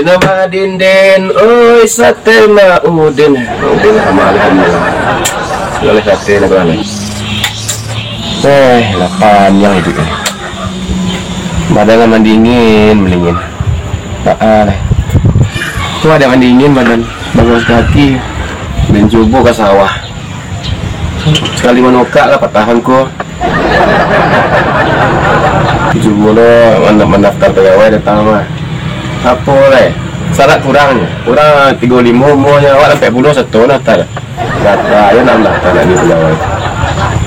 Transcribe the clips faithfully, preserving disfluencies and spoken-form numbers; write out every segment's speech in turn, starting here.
Nama Dinden, oi, sate Maudin. Maudin sama alhamdulillah. Boleh sate nak kurang. Eh, lah panjang hidup ni. Badan lah mandingin, mandingin. Ah, ah, lah. Tu ada mandingin badan, bangun kaki, dan cubo ke sawah. Sakali manukak lah patah angko. Cubo lo, mandak mandaftar pagawai datang mah. Apo lai? Sarat kurang, kurang tigo limo umurnyo, awak lah ampek puluah sato daftar. Daftar, yo nak mandaftar nak jadi pagawai.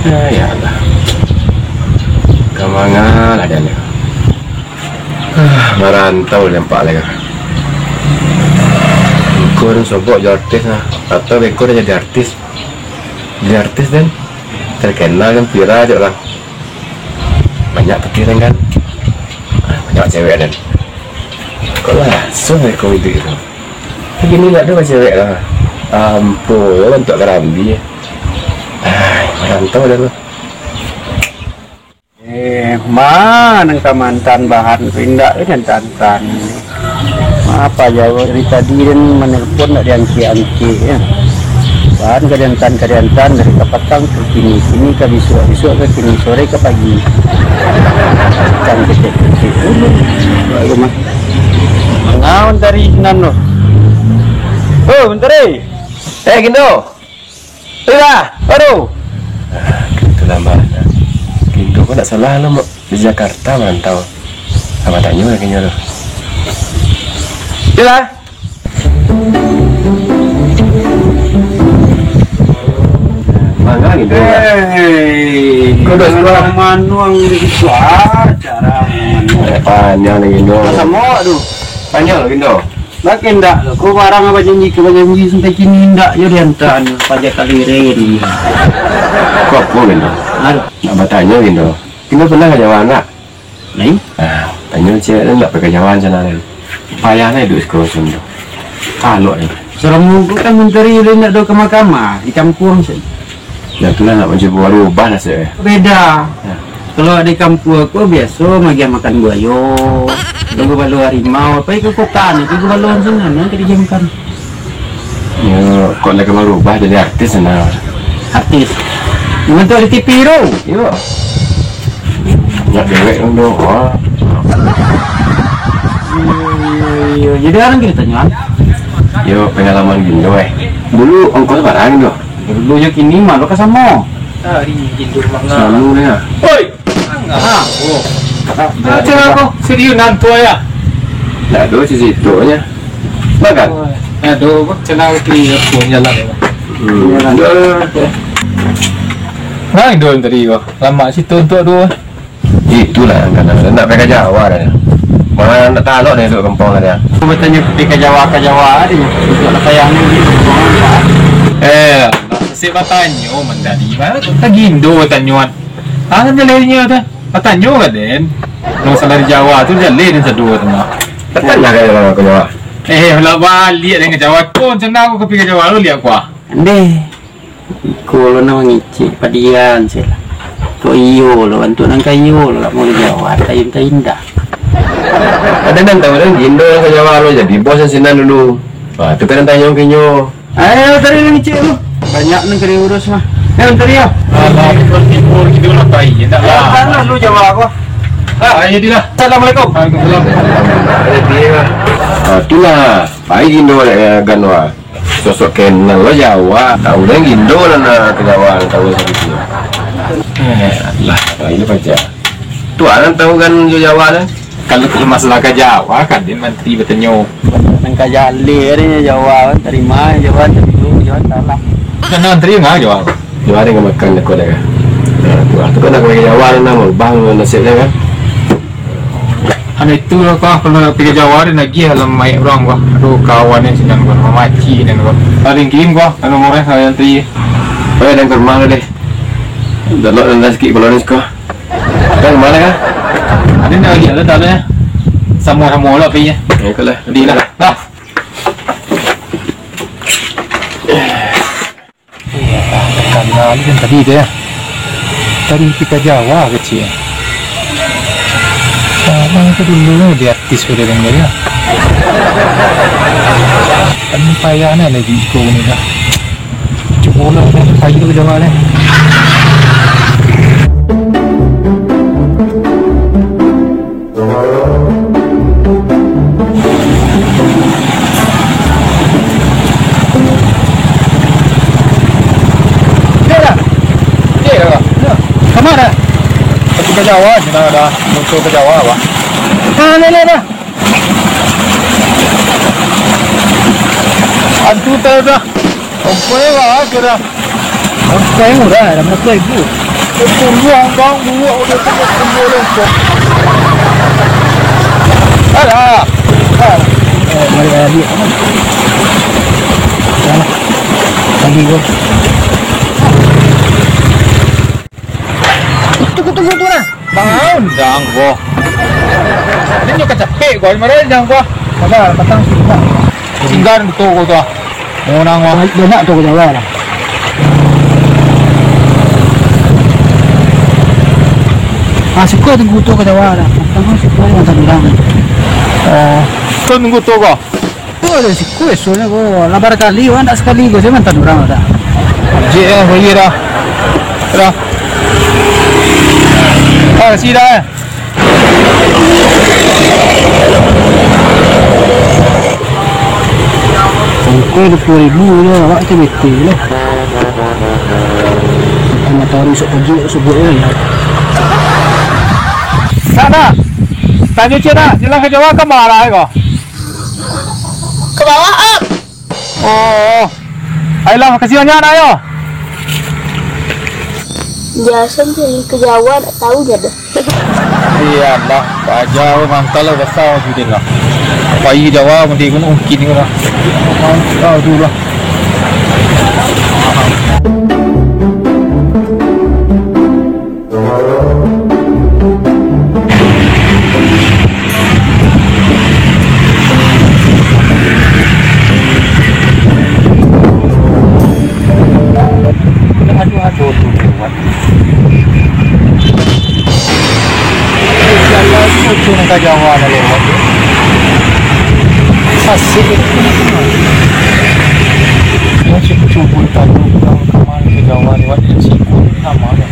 Ya, ya Allah. Ka manga lah den. Ah, marantau lah nampak lai. Beko den sobok jo artis lah. Atau beko den jadi artis. Jadi artis den. Terkenal kan, viral jo urang. Banyak putih den kan. Ah, banyak cewek den. Kok langsung beko itu gitu. Kini ndak ado cewek lah. Ampun, untuak karambia. Ah, marantau den lah. Eh, ma nan ka mantan bahan tu indak, eh, nan tantan. Ma, apo jawab dari tadi den manelpon ndak diangkek-angkek, ya. Bahan ka diantan, ka diantan, dari kapatang ka kini, kini ka bisuak, bisuak ka kini, sore ka pagi. Kan ketek-ketek dulu. Baru mah. Ngaun dari nan tu. Oh, bentar, eh. Eh, Gindo. Itulah, baru. Ah, itulah, Mbak. Gindo ko ndak salah lo, Mbak. Di Jakarta marantau. Abah tanyo lah ka inyo tu. Itulah. Manga Gindo, Mbak. Hei, kau dah salah manuang di situ, ah, cara manuang. Eh, panjang lagi, Gindo. Sama tu. Panjang lagi, Gindo. Bak indak lo, ko barang bajanji ka bajanji sampai kini indak jo diantaan, paja kaliren. Ko apo, Gindo? Aduh. Nak batanyo, Gindo. Gindo pernah ka Jawa ndak? Lain? Ah, tanyo cewek tu ndak pai ka Jawa sana lain. Payah lah iduik siko macam tu. Talok ni. Saramu ko kan mantari lain ndak do kama-kama, di kampuang se. Jan tu lah nak mancubo barubah nasib eh. Beda. Ya. Kalau di kampuang ko biaso magiah makan buayo, tunggu balo harimau, pai ka kota ni, tunggu balo sinan, nan ka dijamkan. Yo, kok nak barubah jadi artis sana? Artis? Mantu di T V tu? Yo. Nak dewek dong, dong. Wah. Iyo, iyo, iyo. Jadi urang kini tanyo, ah? Yo, pengalaman Gindo eh. Dulu ongkos barang tu. Dulu jo kini mah lo ka samo. Hari Gindo manga. Selalu nya. Oi! Manga. Ah, oh. Ah, cakap aku serius nantu ya. Dak ado sisitu nya. Makan. Ado, cenang di aku jalan. Hmm. Nah, Gindo tadi ko. Lama situ untuk dua. Itulah nan kanai, ndak pai ka Jawa dah. Manga ndak talok dah duduk kampuang dah. Aku batanyo pai ka Jawa, ka Jawa ado nyo. Untuak lah sayang ni. Eh, nasib batanyo mandari. Manga ka Gindo batanyo kan. Ah, kan jaleh nyo tu. Batanyo ka den. Nang salah di Jawa tu jaleh den sado tu mah. Batanyo ka Jawa, ka Jawa. Eh, lah baliak den ka Jawa. Ko cenah aku ka pai ka Jawa lo liak kuah. Andeh. Iko lo nan mangicik padian se lah. Kok iyo lo, bantuak nan ka iyo lo, lah mau ka Jawa, tayin-tayin dah. Ado nan tau dah, Gindo lah ka Jawa lo, jadi bos sinan dulu. Wah, tu kan tanyo ka inyo. Ayo, tadi nan mangicik tu. Banyak nan ka diurus mah. Yo, tadi yo. Alah, timbul-timbul gitu lah, pai. Indak lah. Tanah lu Jawa ko. Ah, ayo, Dila. Assalamualaikum. Waalaikumsalam. Ah, itulah. Pai Gindo, eh, Ganwa. Sosok kenal lo Jawa, tau den Gindo lah nak ka Jawa, tau den Gindo. Eh, alah, ayo paja. Tu anan tau kan jo Jawa lah. Kalau, kalau masalah ka Jawa, kan den mantri batanyo. Nang ka jaleh ari Jawa, tarima Jawa, tarima Jawa, salah. Kan mantri ngah Jawa. Jawa den ka makan dek ko dek. Nah, tu, tu kan nak ka Jawa, nak marubah nasib den kan. Anu itu lah, kau kalau nak pai ka Jawa, den agiah lah maik urang, kau. Aduh, kawan ni sinan, kau, mamaci ni, kau. Ada yang kirim, kau, anu, nomor eh, yang tadi. Oh, ya, dan ke rumah lu deh. Dah lo, dah sikit kalau ni, kau. Kan mana, kau? Ada nak lagi, ada tak ada, ya? Sama-sama lah, pai, ya. Ya, itulah. Di lah. Dah. Iya, terkenal kan tadi tu ya. Tadi pai ka Jawa kecil. Sama itu dulu kan, di artis pada orang Jawa. Kan payah nian lagi iko ni lah. Cubo lah, kan payah ka Jawa ni. Dek lah. Dek lah. Yo. Ka ma dah? Ka Jawa, siko dah. Muncul ka Jawa, bah. Ah, ni, ni, dah. Antu tahu dah. Ompoi lah, kira. Ompoi murah, dah berapa ribu? Puluah bang, buruak udah puluah, puluah lengkok. Alah. Ah. Eh, balik lagi. Dah lah. Lagi gua. Itu kutu-kutu lah. Bang, undang ko. Ini nyo kacapek ko, maro undang ko. Sabar, patang singgah. Singgah tu ko tu. Undang ko. Banyak tu ka Jawa lah. Ah, siko tunggu tu ka Jawa lah. Patang siko yang tandang. Oh, siko tunggu tu ko. Tu ado siko, esonyo ko, lah bara kali, wak, ndak sakali ko, sajo mantan urang dah. Jik, eh, bayi dah. Dah. Ah, kasi dah, eh. Ongkos dua puluh ribu je, awak tu bete lah. Matahari esok pagi, esok buat lah. Sana. Tanyo ciek nak, jalan ka Jawa ka ma lah ko? Ka bawah, Om. Oh. Ayolah, makasih banyak, nak, yo. Jason tu ka Jawa, tak tahu je dah. Iyalah, paja mangkal lah, basah Judin lah. Pai Jawa, mandi guna mungkin guna. Mangkal tu lah. Jalan tu ka Jawa dah lewat tu. Sasik itu. Cubo-cubo tadi pulang ka ma ka Jawa lewat situ. Sama dah.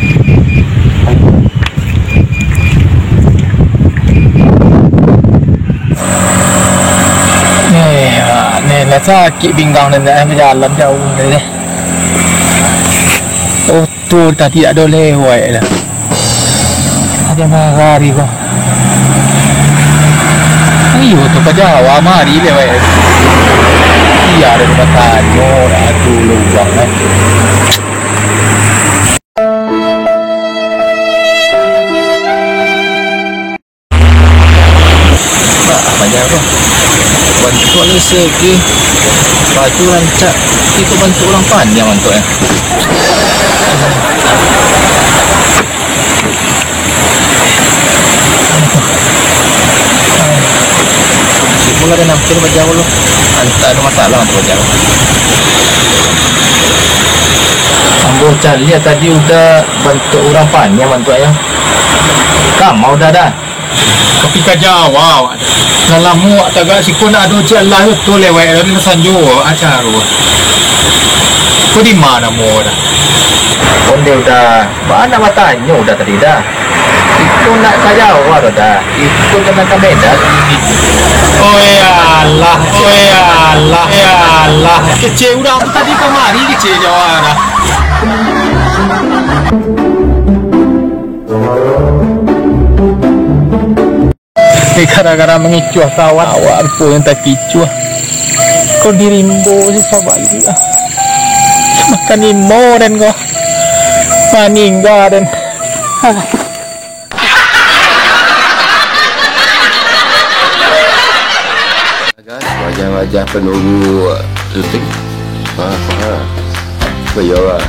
Ni, ni lah sakik pinggang ni, nak bajalan jauh ni. Oto tadi ado lewat lah. Ado marari ko. Iyo tu ka Jawa mari lewat. Iyo ado ka tanyo dah tu lubang eh. Bah, panjang tu. Bantuak ni segi. Baju rancak. Ikut bantuak urang panjang bantuak eh. Siapa lah dah nampil bajau lo. Antah ado masalah tu bajau. Ambo caliak tadi udah bantuak urang panjang bantuaknyo. Ka ma udah dah. Tapi ka Jawa awak dah. Lah lamo awak tagak siko nak ado ciek lah tu lewat tadi lah sanjo awak caro. Ko di ma namo dah? Onde udah, bana batanyo udah tadi dah. Iko nak ka Jawa dah dah. Iko jangan ka Medan. Oh ya Allah, oh ya Allah, ya Allah. Kecek urang tu tadi kamari kecek Jawa dah. Ni gara-gara mangicuah kawan, awak rupo nan takicuah. Ko dirimbo susah baliak ah. Makan imo den ko. Maningga den. Ah. Guys, wajah-wajah penunggu syuting. Ha, ha. Bayo lah.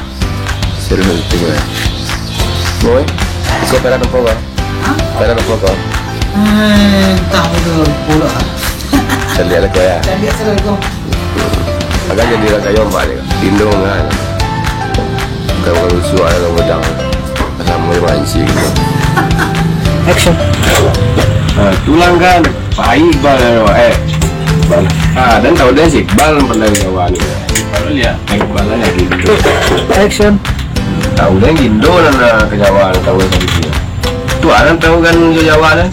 Serius syuting lah. Boy, siapa dah nampak bang? Hah? Dah nampak bang? Eh, entah apa tu, pula. Caliak lah kau ya. Caliak salah kau. Agak jadi orang kayu empat ni. Tindung kan. Bukan orang lusuak, orang godang. Sama dia mancing. Action. Ha, tulang kan. Baik bang, eh. Iqbal. Ah, den tahu den si Iqbal nan pandai ka Jawa ni. Iqbal lah ya. Iqbal lah ya gitu. Action. Tahu den Gindo nan, ah, ka Jawa, tahu den sadikit. Tu anak tahu kan jo Jawa den.